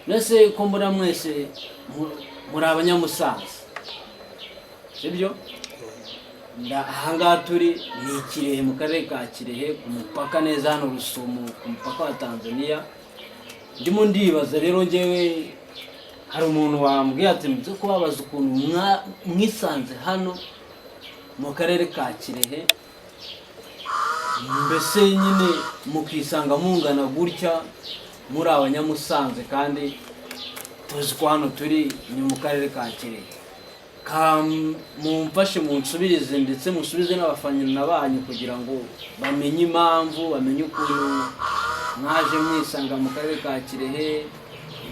Mbese ko mbona mwese muri Abanyamusanze, sibyo? Ahangaha turi ni i Kirehe, mu karere ka Kirehe, ku mupaka neza hano Rusumo, ku mupaka wa Tanzania. Ndimo ndibaza rero ngewe, hari umuntu wambwiye ati nze kubabaza ukuntu mwisanze hano mu karere ka Kirehe, mbese nyine mukisanga mungana gutya muri Abanyamusanze, kandi tuzi ko hano turi ni mu karere ka Kirehe. Mumfashe munsubirize, ndetse musubize n'abafana banyu kugira ngo bamenye impamvu, bamenye ukuntu mwaje mwisanga mu karere ka Kirehe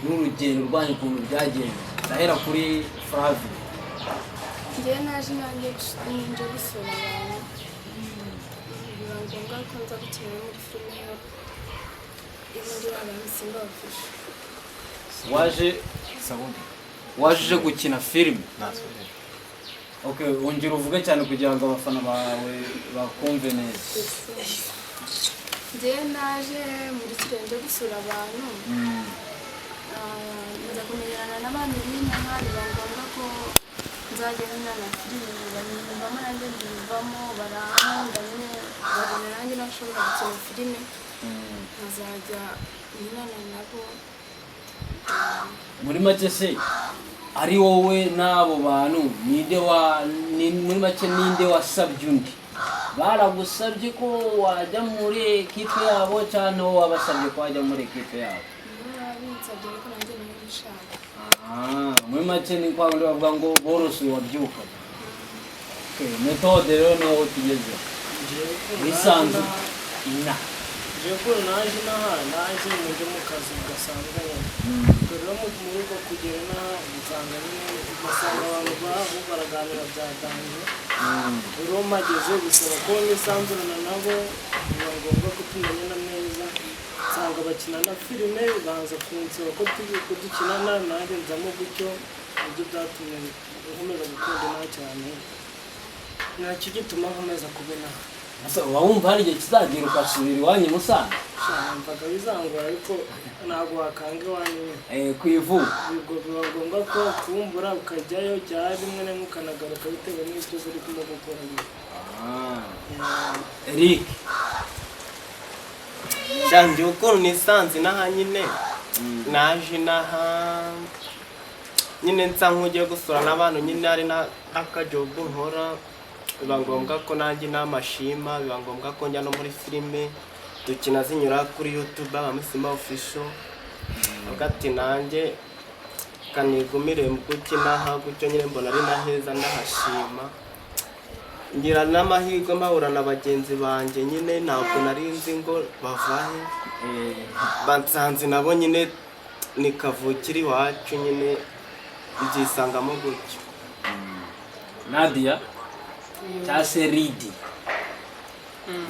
n'urugendo rwanyu ukuntu byagenze. Ndahera kuri Flavie. Njyewe naje nanjye nje gusura abantu, biba ngombwa ko nza gukina muri filime y'ubundi waba Simba Official. Waje uje gukina filime. Okay, wongera uvuge cyane kugira ngo abafana bawe bakumve neza. Njyewe naje muri Kirehe nje gusura abantu. Nza kumenyerana n'abantu b'inaha, biba ngombwa ko nzajya nkina na filime, banyiyumvamo nanjye mbiyumvamo, barankunda nyine, babona nanjye nashobora gukina filime, nkazajya nkinana nabo. Muri make se, ari wowe n'abo bantu, ninde wa ni, muri make ninde wasabye undi? Baragusabye ko wajya muri ekipe yabo cyangwa wowe wabasabye ko wajya muri ekipe yabo? Nibo babinsabye, ariko nanjye nibo mbishaka. Ah, muri make ni kwa kundi bavuga ngo borosi wabyukaga. Okay, Methode rero niho tugeze, wisanze ina? Njyewe ukuntu naje inaha, naje mujye mu kazi gasanzwe nyine. Ubwo rero muri uko kugera inaha, nsanga nyine ugasanga abantu baho baraganira bya danger. Rero mpageze bisaba ko nisanzurana nabo, biba ngombwa ko tumenyana neza. Nsanga bakina na filime, baza kunsaba ko dukinana, nanjye nzamo gutyo. Nibyo byatumye nkomeza gukunda inaha cyane, nacyo gituma nkomeza kuba inaha. Ese uba wumva hari igihe kizagera ugasubira iwanyu i Musanze? Sha, numvaga bizangora, ariko ntabwo wakanga iwanyu nyine. Eh, ku ivuko. Ubwo biba ngombwa ko kuwumbura ukajyayo, cyangwa rimwe na rimwe ukanagaruka bitewe n'ibyo uri gukora nyine. Ah. Eric. Sha, njye ukuntu nisanze inaha nyine, naje inaha nyine nsa nk'ugiye gusura n'abantu nyine, hari n'akajob nkora, biba ngombwa ko nanjye n'amashima, biba ngombwa ko njya no muri filime dukina zinyura kuri YouTube Abamisima Official. Avuga ati nanjye kanigumire mu gukina gutyo nyine, mbona ari na heza, ndahashima, ngira n'amahirwe mpahura na bagenzi banjye nyine, ntabwo nari nzi ngo bavahe, bansanze nabo nyine ni kavukire iwacu nyine, mbyisangamo gutyo. Nadia cyangwa se Ridi,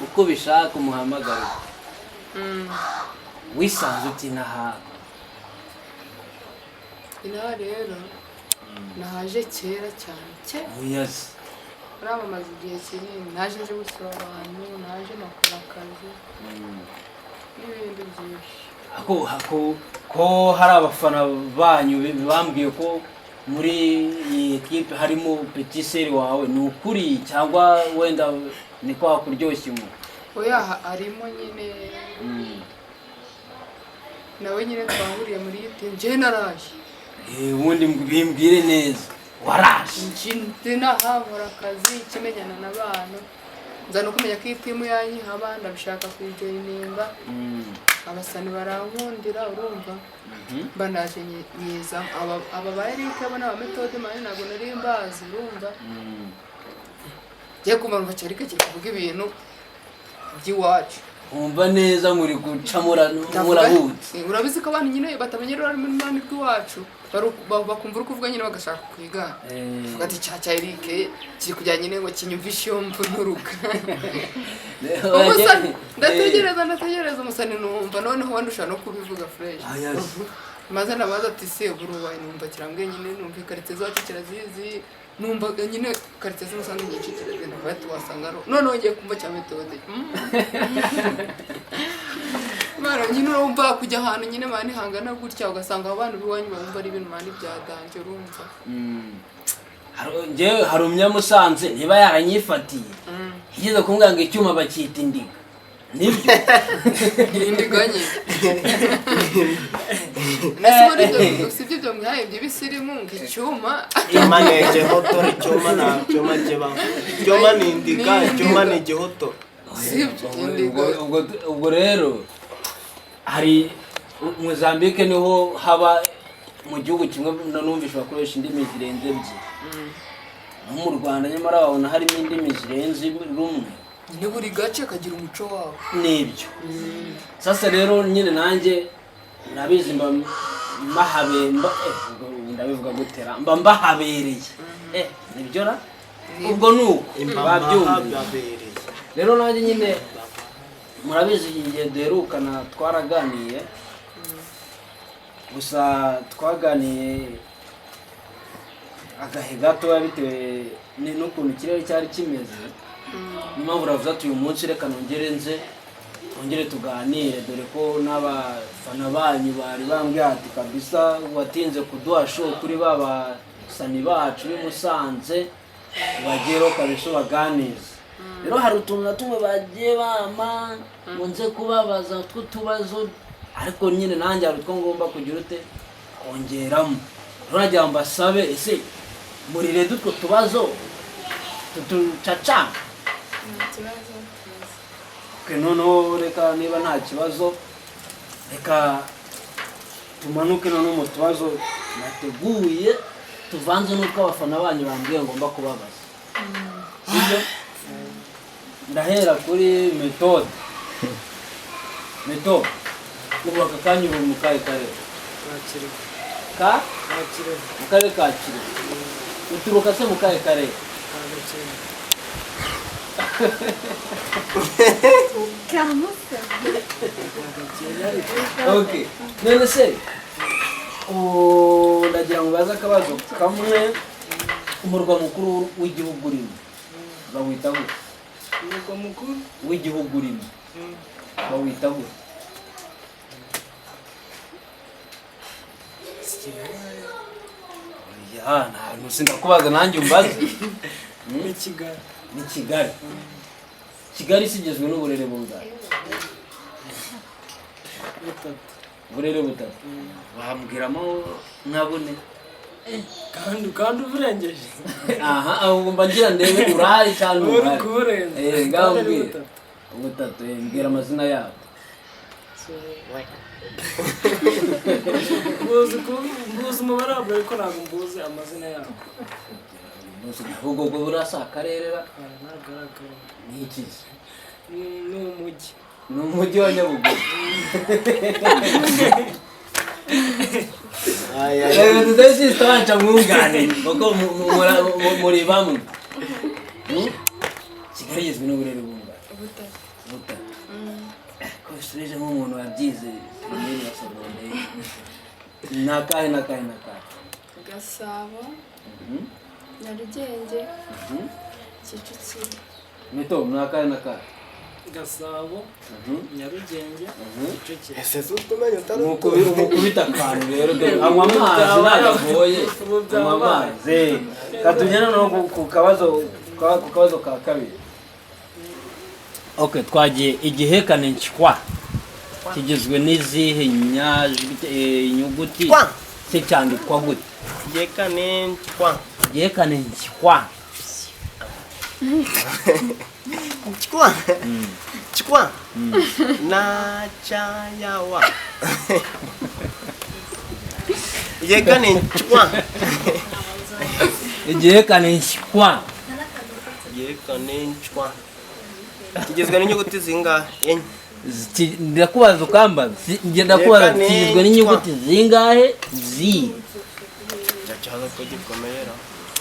uko bishaka umuhamagare, wisanze uti inaha? Inaha rero nahaje kera cyane kera. Muyazi. Uramamaza igihe kinini, naje nje gusura abantu, naje nakora akazi n'ibindi byinshi. Ako ko hari abafana banyu bambwiye ko muri iyi ekipe harimo petit sœur wawe, ni ukuri cyangwa wenda ni kwa kuryoshya inkuru? Oya, harimo nyine. Nawe nyine twahuriye muri iyi team, njyewe naraje. Eh, ubundi bimbwire neza, waraje? Njye naha nkora akazi, kimenyana n'abantu, nza no kumenya ko iyi team yanyu haba, ndabishaka kuyijoininga. Abasani barankundira, urumva mba ndaje nyiza aba ba Eric bo n'aba Methode man, ntabwo nari mbazi, urumva. Ngiye kumva numva cyari kiri kuvuga ibintu by'iwacu. Wumva neza muri guca murahutse. Eh, urabizi ko abantu nyine batamenyera ururimi rw'iwacu, bakumva uri kuvuga nyine bagashaka kwigana. Vuga ati cya Eric kiri kujya nyine ngo kinyumvishe iyo mvunuruka umusani. Ndategereza, ndategereza umusani, numva noneho wenda ushobora no kubivuga fresh. Ah, yes. Maze ndabaza ati: "Se buruwayi?" Numva kirambwiye nyine, numva karitsiye zacu kirazizi, numva nyine karitsiye z'Umusanzu nyinshi kirazizi, ndavuga ati wasanga ari noneho ngiye kumva cya Methode. Mara nyine urumva kujya ahantu nyine man hangana gutya, ugasanga abo bantu b'iwanyu bumva ari ibintu, man, bya danger, urumva. Njyewe hari umunyamusanze niba yaranyifatiye, yigeze kumbwira ngo icyuma bacyita indiga, nibyo? Indiga nyine nasi muri ibyo, usibye ibyo mwihaye by'ibisirimu ngo icyuma. Icyuma ni igihoto, icyuma nta cyuma kibaho. Icyuma ni indiga, icyuma ni igihoto. Sibyo, indiga. Ubwo rero hari Mozambique, niho haba mu gihugu kimwe numvise bakoresha indimi zirenze ebyiri. No mu Rwanda nyamara wabona harimo indimi zirenze rumwe. Nyine buri gace kagira umuco wabo. Nibyo. Sasa rero nyine nanjye murabizi mba mbahabe mba ubwo ndabivuga gutera mba mbahabereye, nibyo ra, ubwo ni uko babyumvise. Babereye. Rero nanjye nyine murabizi, igihe duherukana twaraganiye, gusa twaganiye agahe gatoya bitewe n'ukuntu ikirere cyari kimeze. Niyo mpamvu uravuze ati uyu munsi reka nongere nze twongere tuganire, dore ko n'abafana banyu bari bambwiye ati kabisa watinze kuduha show kuri ba basani bacu b'i Musanze, bagereho kabisa ubaganize. Rero hari utuntu na tumwe bagiye bampa ngo nze kubabaza tw'utubazo, ariko nyine nanjye hari utwo ngomba kugira ute kongeramo. Rero nagira ngo mbasabe, ese murire utwo tubazo tutucacanga? Nta kibazo, tuzi. Okay, noneho reka niba nta kibazo, reka tumanuke noneho mu tubazo nateguye tuvanze n'utwo abafana banyu bambwiye ngomba kubabaza, sibyo? Ndahera kuri Metode. Metode, ubu aka kanya uri mu kahe karere? Ka Kirehe. Ka? Ka Kirehe. Mu karere ka Kirehe. Uturuka se mu kahe karere? Ka Gakenke. Kamusa. Ka Gakenke ariko. Okay, none se ubu ndagira ngo baze akabazo kamwe: umurwa mukuru w'igihugu urimo bawita gute? Umurwa mukuru W'igihugu urimo bawita gute? Si Kigali? Oya, nta sindakubaza, nanjye umbaze. Ni Kigali. Ni Kigali. Kigali sigizwe n'uburere bungahe? Butatu. Uburere butatu, wambwiramo nka bune? Kandi uburengeje. Aha, ahubwo mba ngira ndebe urahari cyangwa Uri ntuhari. kuburenza. Ngaho Kandi ari mbwira. butatu. Butatu, mbwira amazina yabo. Mbuzi umubare wabwo, ariko ntabwo mbuzi amazina yabo. Ahubwo ubwo burasa akarere ra? Ah, ntabwo ari akarere. Ni ikizi? Ni umujyi. Ni umujyi wa Nyabugogo. Reka tuze sister wacu amwunganire kuko muri bamwe. Kigali igizwe n'uburere bungahe? Butatu. Butatu. Ko bisubije nk'umuntu wabyize primaire na secondaire. Ni akahe n'akahe n'akahe? Gasabo, Nyarugenge, Kicukiro. Mito, ni akahe n'akahe? Gasabo, Nyarugenge, Kicukiro. Ese si utumenya utari Mukubita akantu rero, dore anywa amazi ntabwo agoye. Ubu Anywa byabaye. amazi. Katugenda noneho ku kabazo ka kabiri. Okay, twagiye. Igihekane nshwa kigizwe n'izihe nyajwi, inyuguti? Kwa. Se cyandikwa gute? Yekane kwa. Igihekane nshwa. Chikwa. Chikwa. Na cha ya wa. Yekane chikwa. Igihekane nshwa. Yekane chikwa. Kigizwe n'inyuguti zingahe? Enye. Ndakubaza ukambaza. Njye ndakubaza. Igihekane Kigizwe n'inyuguti zingahe zi? Cyaza ko gikomeye ra.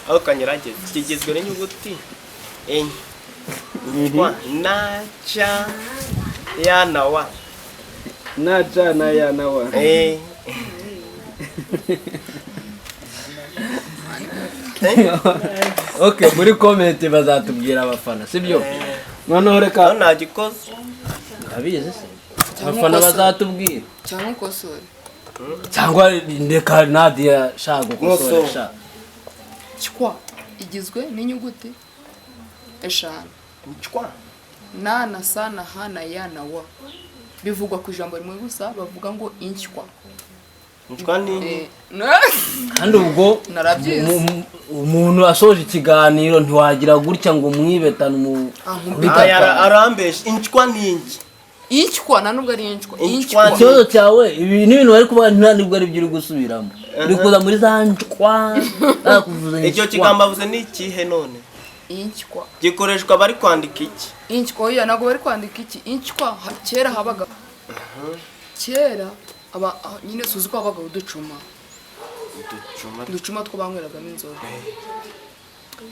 Aho kanyerageze. Kigizwe n'inyuguti enye. Chikwa na cha ya na wa. Na ca na ya na wa. Eh. Okay, muri comment bazatubwira abafana, sibyo? Noneho reka Aho nagikoze. Urabizi se? Abafana bazatubwira. Cyangwa ukosore. Cyangwa reka Nadia shaka gukosora. Nkosora. Sha. Cwa igizwe n'inyuguti eshanu. Ncwa. Na na sa na ha na ya na wa. Bivugwa ku ijambo rimwe gusa, bavuga ngo inshywa. Ncwa ni Kandi ubwo Narabyize. umuntu asoje ikiganiro ntiwagira gutya ngo umwibetane umu Ah, kubita. Arambesha, incwa ni inki? Inshywa nta nubwo ari inshywa. Inshywa. Inshywa. Ikibazo cyawe, ibi ni ibintu bari kuvuga, nta nibwo ari byo uri gusubiramo, uri kuza muri za ncwa kuvuza. Icyo kigambo avuze ni ikihe none? Inshywa. Gikoreshwa bari kwandika iki? Inshywa, oya, ntabwo bari kwandika iki. Inshywa kera habaga, kera aba nyine suzi ko habaga uducuma. Uducuma. Uducuma two banyweragamo inzoga,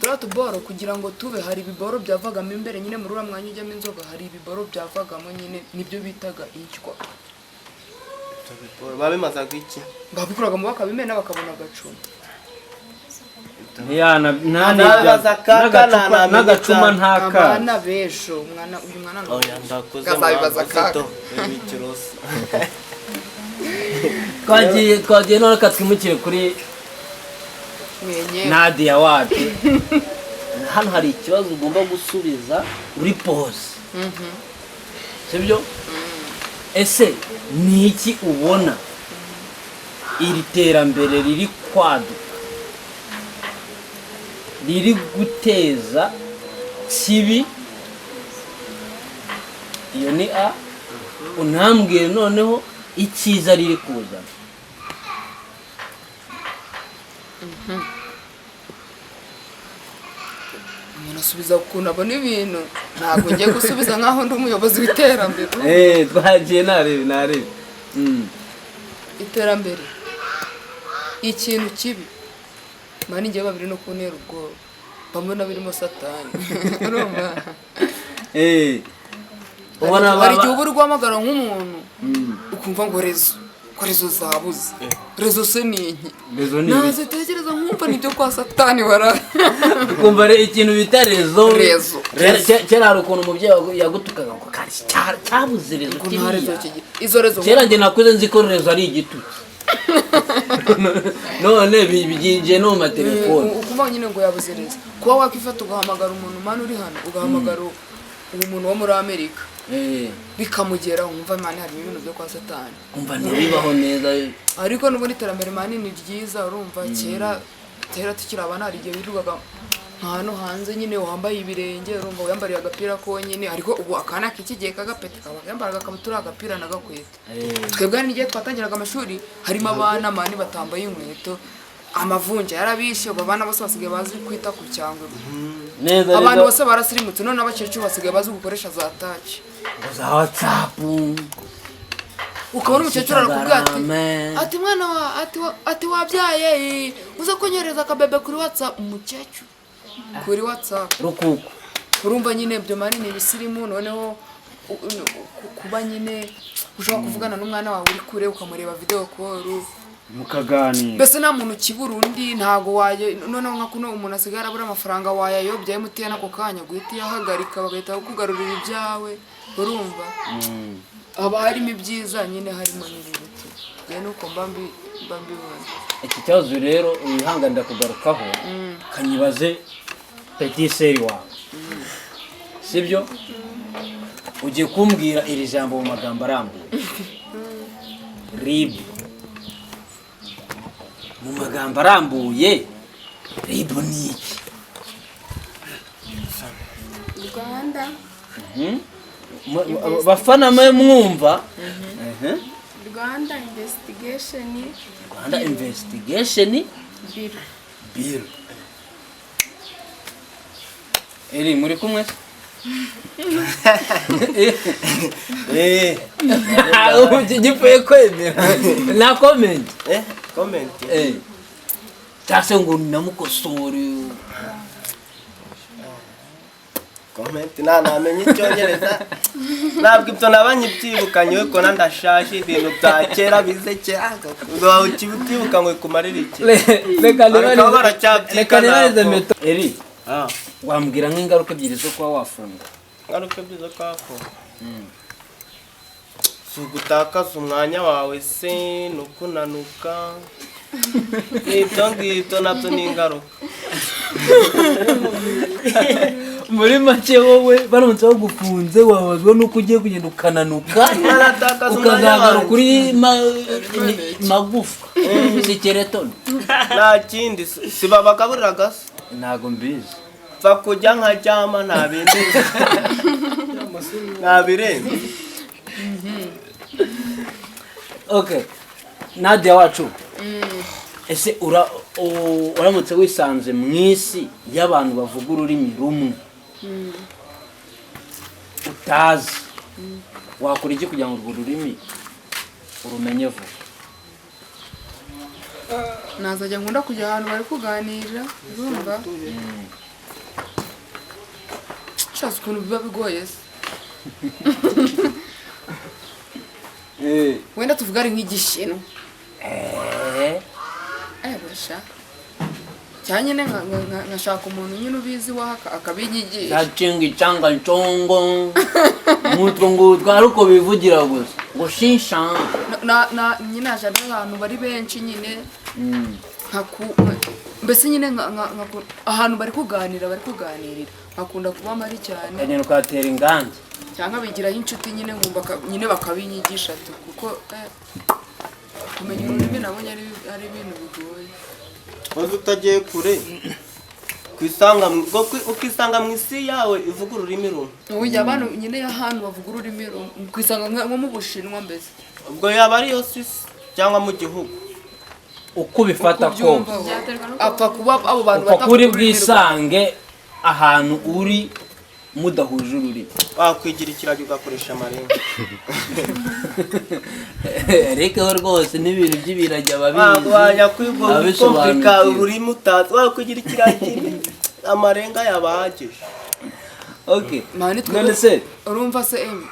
turiya tuboro, kugira ngo tube hari ibiboro byavagamo imbere nyine muri uriya mwanya ujyamo inzoga, hari ibiboro byavagamo nyine, nibyo bitaga inshywa. Babimazaga iki? Babikuragamo bakabimena bakabona agacuma. Nabaza kaka, ntanamenya n'agacuma cyane. ntakazi. Abana b'ejo, umwana uyu mwana ni Oya, ndakuze. Kazabibaza Mwakoze kaka. to, ibi ikiroso. Twagiye none, reka twimukire kuri mwenyewe. Nadia wacu. Hano hari ikibazo ugomba gusubiza uri pose, sibyo? Ese ni iki ubona iri terambere riri kwaduka riri guteza kibi? Iyo ni a unambwiye, noneho icyiza riri kuzana. Umuntu asubiza ukuntu abona ibintu, ntabwo ngiye gusubiza nk'aho ndi umuyobozi w'iterambere. Twagiye, narebe narebe. Iterambere, ikintu kibi mani ngewe babiri no kuntera ubwoba, bamwe birimo satani, urumva? Ubona Hari igihe uba uri guhamagara nk'umuntu ukumva ngo réseau, ko réseau zabuze. Réseau se ni iki? Réseau ni ibiki? Nazitekereza nkumva nibyo kwa satani bara. Ukumva rero ikintu bita réseau. Réseau. Kera hari ukuntu umubyeyi yagutukaga ngo kari cyabuze réseau. Ngo nta réseau kiriya. kigira izo réseau. Kera njye nakuze nzi ko réseau ari igitutsi, none byinjiye no mu matelefone. Ukumva nyine ngo yabuze réseau. Kuba wakwifata ugahamagara umuntu mani uri hano, ugahamagara uwo muntu wo muri Amerika, bikamugeraho, wumva mani harimo ibintu byo kwa satani. Umva, ntibibaho neza. Ariko n'ubundi iterambere mani ni ryiza, urumva? Kera kera tukiri abana hari igihe wirirwaga nka hano hanze nyine wambaye ibirenge, urumva, wiyambariye agapira konyine. Ariko ubu akana k'iki gihe k'agapeti kaba kambara agakabutura, agapira n'agakweto. Twebwe hari n'igihe twatangiraga amashuri harimo abana mani batambaye inkweto, amavunja yarabishe. Ubu abana bose basigaye bazi kwita ku cyangwe. Neza. Abantu Neza. bose barasirimutse, none n'abakecuru basigaye bazi gukoresha za touch. Ngo za WhatsApp. Ukabona umukecuru arakubwira ati Instagram. Ati mwana wa ati wabyaye, uza kunyohereza akabebe kuri WhatsApp. Umukecuru kuri WhatsApp. Rukuku. Urumva nyine ibyo mani ni ibisirimu. Noneho kuba nyine ushobora kuvugana n'umwana wawe uri kure, ukamureba video call. Mukaganira. Mbese nta muntu ukibura undi, ntago waye. Noneho nka kuno umuntu asigaye arabura amafaranga, wayayobya MTN ako kanya guhita iyahagarika, bagahita bakugarurira ibyawe, urumva? Haba harimo ibyiza nyine, harimo n'ibiti. Njyewe nuko mba mbibona. Iki kibazo rero wihanganira kugarukaho, kanyibaze petit sœur wawe, sibyo? Ugiye kumbwira iri jambo mu magambo arambuye, RIB, mu magambo arambuye. RIB ni iki? Rwanda Bafana mwe mwumva. Rwanda Investigation Rwanda Investigation Bureau. Bureau. Eri muri kumwe se? Ubu gipfuye kwemera na comment. Comment. Cyangwa se ngo namukosore. Comment nta namenye icyongereza, ntabwo ibyo naba nkibyibukanye we kona ndashaje, ibintu bya kera bize kera utibuka ngo bikumarire iki? Reka Bakaba baracyabyika. Reka nibarize. Ntabwo. Meto eri, wambwira nk'ingaruka ebyiri zo kuba wafunga? Ngaruka ebyiri zo kwafunga? Si ugutakaza umwanya wawe se, ni ukunanuka, ibyo ngibyo nabyo ni ingaruka. Muri make, wowe baramutse bagufunze wababazwa n'uko ugiye kugenda ukananuka, Nkaratakaza umwanya ukazagaruka wanjye. kuri magufa skeleton. Nta kindi, si babagaburiraga se? Ntabwo mbizi. Pfa kujya nkaryama, nta bindi, nta birenze. Okay, Nadia wacu, ese uramutse wisanze mu isi y'abantu bavuga ururimi rumwe utazi, wakora iki kugira ngo urwo rurimi urumenye vuba? Nazajya nkunda kujya ahantu bari kuganira, urumva? Shatse ukuntu biba bigoye se. Wenda tuvuga ari nk'igishinwa. Eh, Basha. Cyane nyine nkashaka umuntu nyine ubizi waha akabinyigisha. Cyacinga icanga ncongo nk'utwo ngutwo, ariko bivugira gusa ngo shinsha. Na nyine haje ahantu bari benshi nyine, mbese nyine ahantu bari kuganira, bari kuganirira, nkakunda kuba mari cyane. Ukagenda ukatera ingange. Cyangwa bigiraho inshuti nyine, nkumva nyine bakabinyigisha tu, kuko kumenya ururimi nabonye ari ibintu bigoye. Maze utagiye kure, ukisanga mu isi yawe ivuga ururimi rumwe. Ubu abantu nyine y'ahantu bavuga ururimi rumwe, ukisanga nko mu Bushinwa mbese. Ubwo yaba ariyo sisi cyangwa mu gihugu. Uko ubifata Uko ubyumva kose. wowe. Byaterwa no Apfa kuba abo bantu Upfa batavuga kuri ururimi rumwe. bwisange ahantu uri mudahuje ururimi. Wakwigira ikiragi ugakoresha amarenga. Reka rwose n'ibintu by'ibiragi ababizi Wajya kwigomplika ababisobanukiwe. Ururimi utazi, wakwigira ikiragi, amarenga yaba ahagije. Okay. Mani twe None se urumva se em,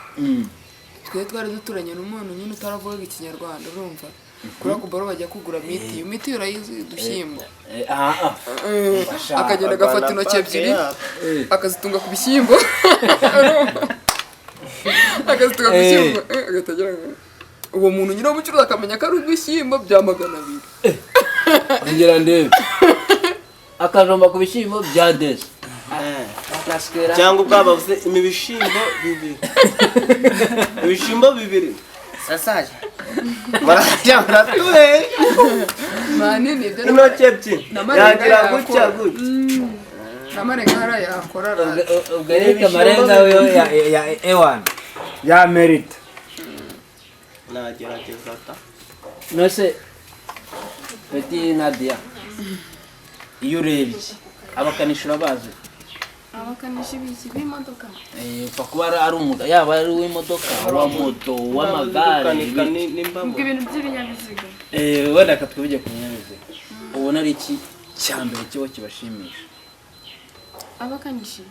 twe twari duturanye n'umuntu nyine utaravugaga ikinyarwanda, urumva? Kuri ako baro bajya kugura miti, miti urayizi, udushyimbo. Eh, aha. Basha. Akagenda agafata intoki ebyiri, akazitunga ku bishyimbo, urumva? Akazitunga ku bishyimbo, agahita agira ngo uwo muntu nyine w'umucuruzi akamenya ko ari udushyimbo bya 200. Ongera ndebe, akajomba ku bishyimbo bya desi. Cyangwa ubwaba bavuze ibishimbo bibiri, ibishimbo bibiri, sasaje murajya muratubera. Manini ibyo. Intoki ebyiri N'amarenga yagira yakora. gutya gutya. N'amarenga hariya yakora. Ubwo reka amarenga yo ya ewana ya merita. Nagerageza ta. None Peti Nadia, iyo urebye abakanishi urabazi? Abakanishi b'iki, b'imodoka? Upfa kuba ari umwuga, yaba ari uw'imodoka, uwa moto, uw'amagare. Gukanika nimba Ubwo ibintu by'ibinyabiziga. Wenda reka twivuge ku binyabiziga, ubona ari iki cya mbere kiba kibashimisha? Abakanishi,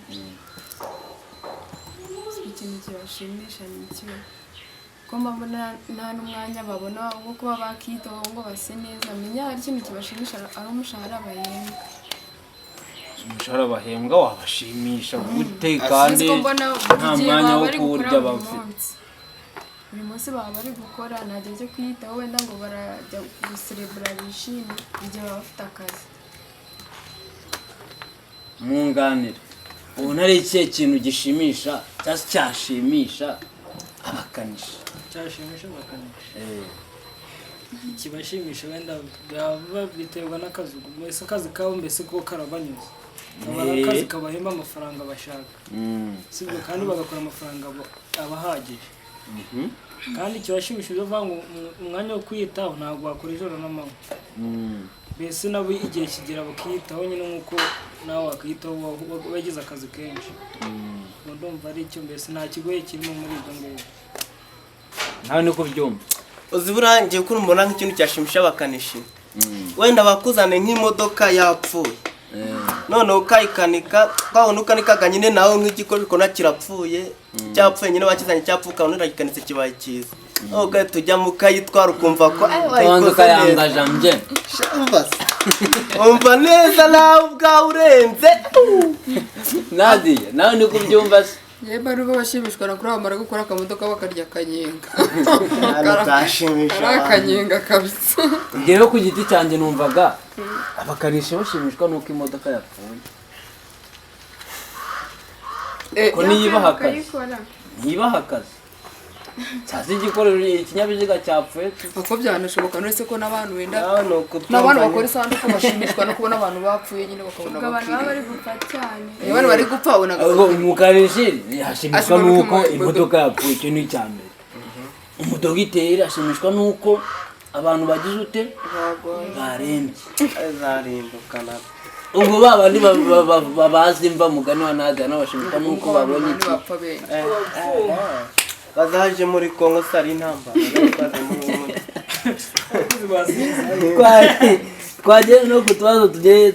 ikintu kibashimisha ni ikiba ko mbona nta n'umwanya babona wo kuba bakitaho ngo base neza. Menya hari ikintu kibashimisha ari umushahara bahembwa. Umushahara bahembwa wabashimisha gute kandi Sinzi ko mbona buri nta gihe mwanya baba wo bari kuwurya gukora buri bafite? munsi, buri munsi baba bari gukora, nta gihe cyo kwiyitaho wenda ngo barajya guserebura bishime, igihe baba bafite akazi. Mwunganire, ubona ari ikihe kintu gishimisha cyangwa se cyashimisha abakanishi? Cyashimisha abakanishi, ikibashimisha wenda byaba biterwa n'akazi, mbese akazi kabo mbese ko karabanyuze, kaba ari akazi kabahemba amafaranga bashaka, sibyo? Kandi bagakora amafaranga abahagije. Kandi ikibashimisha byo kuvuga ngo umwanya wo kwiyitaho ntabwo wakora ijoro n'amanywa, mbese nabo igihe kigera bakiyitaho nyine nk'uko nawe wakiyitaho wagize akazi kenshi. Ubwo ndumva ari icyo, mbese nta kigoye kirimo muri ibyo ngibyo. Nawe niko ubyumva? Uzi, burangiye ko mbona nk'ikintu cyashimisha abakanishi, wenda bakuzane nk'imodoka yapfuye, noneho ukayikanika, twabona ukanikaga nyine nawe nk'igikoresho ukabona kirapfuye, cyapfuye nyine, bakizanye cyapfuye, ukabona uragikanitse kibaye cyiza, aho ugahita ujyamo ukayitwara ukumva ko ubanza wayikoze neza. ukayangaja mbye. Umva se, umva neza nawe ubwawe urenze. Nadia, nawe niko ubyumva se? Yemba nubwo bashimishwa na kuri bamara gukora akamodoka bakarya akanyenga. Hano utashimisha Ari abantu. akanyenga kabisa. Njyewe ku giti cyanjye numvaga abakanishi bashimishwa n'uko imodoka yapfuye. Ko niyibaha akazi. Bakayikora. Ntibaha akazi cyaza igikoresho, ikinyabiziga cyapfuye. Uko byanashoboka nuretse ko n'abantu wenda Nawe ni ukubyumva n'abantu nyine. bakora isanduku bashimishwa no kubona abantu bapfuye nyine, bakabona Ubwo abantu baba abakiriya. bari gupfa cyane. Iyo abantu bari gupfa wabonaga Ubwo umukanishi yashimishwa Ashimishwa n'uko n'uko imodoka yapfuye, icyo ni icya mbere. Umudogiteri ashimishwa n'uko abantu bagize ute, barembye. Azarimbuka nabyo. Ubwo ba bandi babazi imva, mugani wa Nadia, nabo bashimishwa n'uko uko abantu babonye bane iki. bapfa benshi. Bazaje muri Kongo se ari intambara, baze muri Twagiye no ku tubazo tugiye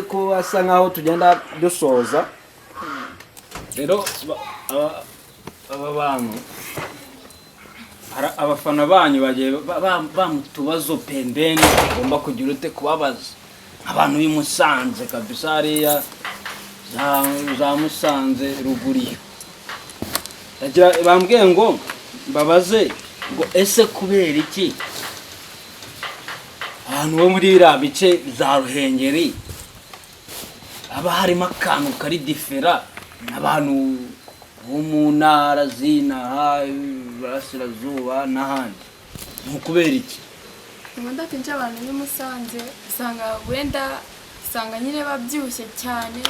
kubasa nkaho tugenda dusoza. Rero aba bantu abafana banyu bagiye bamu tubazo pembeni ugomba kugira ute kubabaza abantu b'i Musanze kabisa, hariya za Musanze ruguru iyo. Bambwiye ngo mbabaze ngo ese kubera iki abantu bo muri biriya bice za Ruhengeri haba harimo akantu kari différent n'abantu bo mu ntara z'inaha iburasirazuba n'ahandi? Ni ukubera iki? Ubundi akenshi abantu b'i Musanze usanga wenda usanga nyine babyibushye cyane.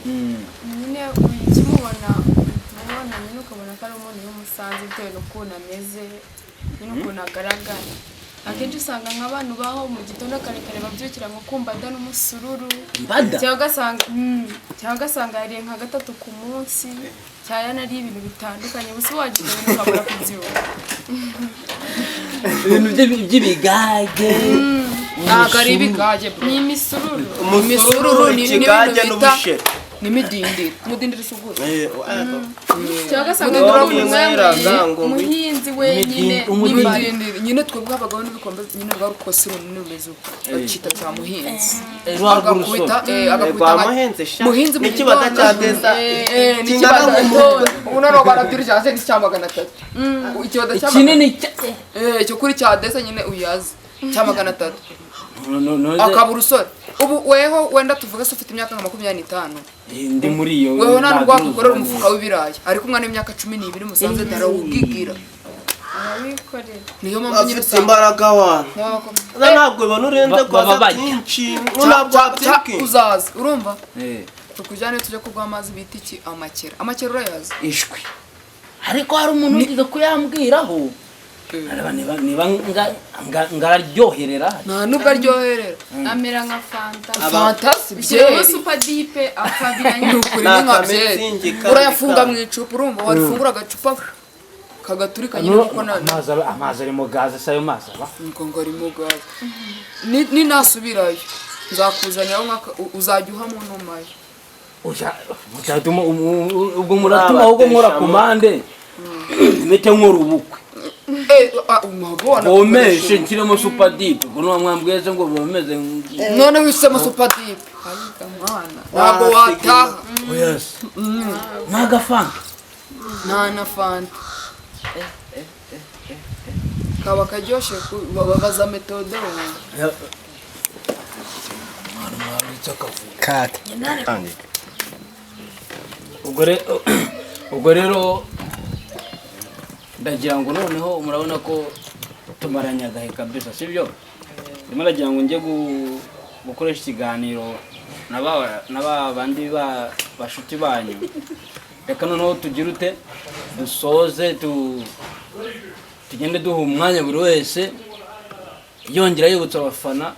Nyine ukimubona uhita umubona nyine, ukabona ko ari umuntu w'i Musanze bitewe n'ukuntu ameze nyine, ukuntu agaragara. Akenshi usanga nk'abantu baho mu gitondo kare kare babyukira nko ku mbada n'umusururu. Mbada? Cyangwa ugasanga yariye nka gatatu ku munsi, cyangwa yanariye ibintu bitandukanye gusa wagira ibintu ukabura kubyibuha. Ibintu by'ibigage? Ntabwo ari ibigage, bro. Ni imisururu. Imisururu ni ikigage n'ibintu bita n'ubushera. N'imidindiro. Umudindiro si uguze. Cyangwa ugasanga Umudindiro umuntu winyweraga ngo umuhinzi wenyine Umudindiro. n'imbada. Umudindiro nyine twebwe habagaho n'ibikombe nyine bwa rukosi runini rumeze uko, bakita cya muhinzi. Rwa Agakubita rw'urusoro. agakubita Rwa muhinzi sha. Muhinzi mu N'ikibata gitondo. cya deza kingana N'ikibata nk'umutwe. ubu noneho barabyirije hasi ni icya 300, ikibata cya Kinini icyo kuri cya deza nyine uyazi cya 300. No, Akaba urusore. Ubu weho wenda tuvuge se ufite imyaka nka 25. Ndi muri iyo. Weho nta nubwo wakikorera ntabwo umufuka w'ibirayi, ariko umwana w'imyaka 12 musanze darawugigira. Arabikorera. Niyo mpamvu nyine Afite usanga imbaraga wana. n'abakobwa Ntabwo ubona urenze Baba kwaza barya. byinshi, ntabwo wabyibwe. Uzaza urumva tukujyane tujye kuguha amazi bita iki, amakera. Amakera urayazi? Ishwi, ariko hari umuntu wigeze kuyambwiraho. Areba niba ngararyoherera. Nta nubwo aryoherera. Amera nka Fanta. Fanta si Ushyiramo byeri. Super Dip akabiranya. Ni ukuri Ni ni nka akamitsingi byeri. kandi Urayafunga mu icupa, urumva warifungura agacupa kagaturika nyine kuko na Amazi amazi arimo gaze se? Ayo mazi aba Ngo arimo gaze. Ninasubirayo nzakuzanira umwaka uzajya uhamo ntumayo. Oya, muzatuma ubwo muratuma ahubwo nkora komande mete nkora ubukwe. Bomeshe nshyiremo Super Dip, ubwo nuba mwambwiye ngo bameze. None wisemo Super Dip, ariko mwana ntabwo wataha. Yes, n'agafanta. Nta na Fanta kaba karyoshye babaza metode wumva. Mwana mwabitse akavuyo. Kate. Ubwo rero ndagira ngo noneho murabona ko tumaranye agahe kabisa, sibyo? Ndimo ndagira ngo njye gukoresha ikiganiro na ba bandi ba bashuti banyu. Reka noneho tugire ute, dusoze, tugende duha umwanya buri wese yongera yibutsa abafana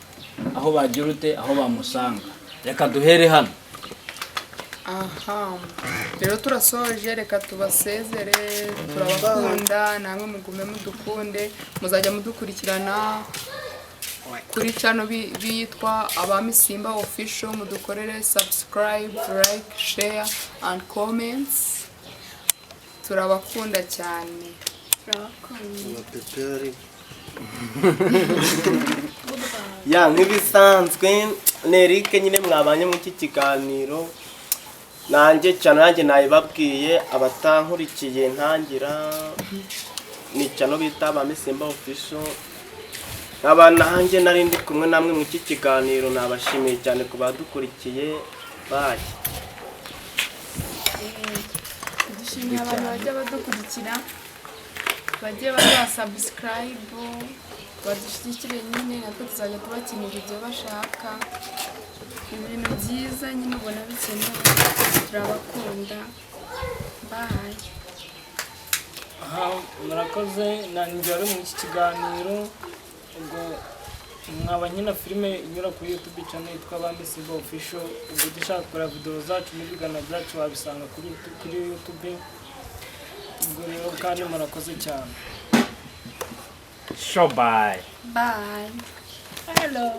aho bagira ute, aho bamusanga. Reka duhere hano. Aha rero turasoje, reka tubasezere. Turabakunda, namwe mugume mudukunde, muzajya mudukurikirana kuri channel bitwa Abami Simba Official. Mudukorere subscribe, like, share and comments. Turabakunda cyane. Turabakunda. Ya, nk'ibisanzwe ni Eric nyine mwabanye muri iki kiganiro. Nanjye cyane, nanjye nayibabwiye, abatankurikiye ntangira ni channel bita ba Misimba Official. Nkaba nanjye nari ndi kumwe namwe mu iki kiganiro, nabashimiye cyane ku badukurikiye. Bye. Dushimiye abantu bajya badukurikira, bajye baduha subscribe, badushyigikire nyine, natwe tuzajya tubakinira ibyo bashaka, ibintu byiza nyine ubona bikenewe. Turabakunda, bye. Aha, murakoze. Nanjye wari muri iki kiganiro, ubwo mwaba nkina filime inyura kuri YouTube channel yitwa ba Misimba Official. Ubwo dushaka kureba video zacu n'ibiganiro byacu wabisanga kuri YouTube. Ubwo rero kandi murakoze cyane. Show, bye. Bye. Hello.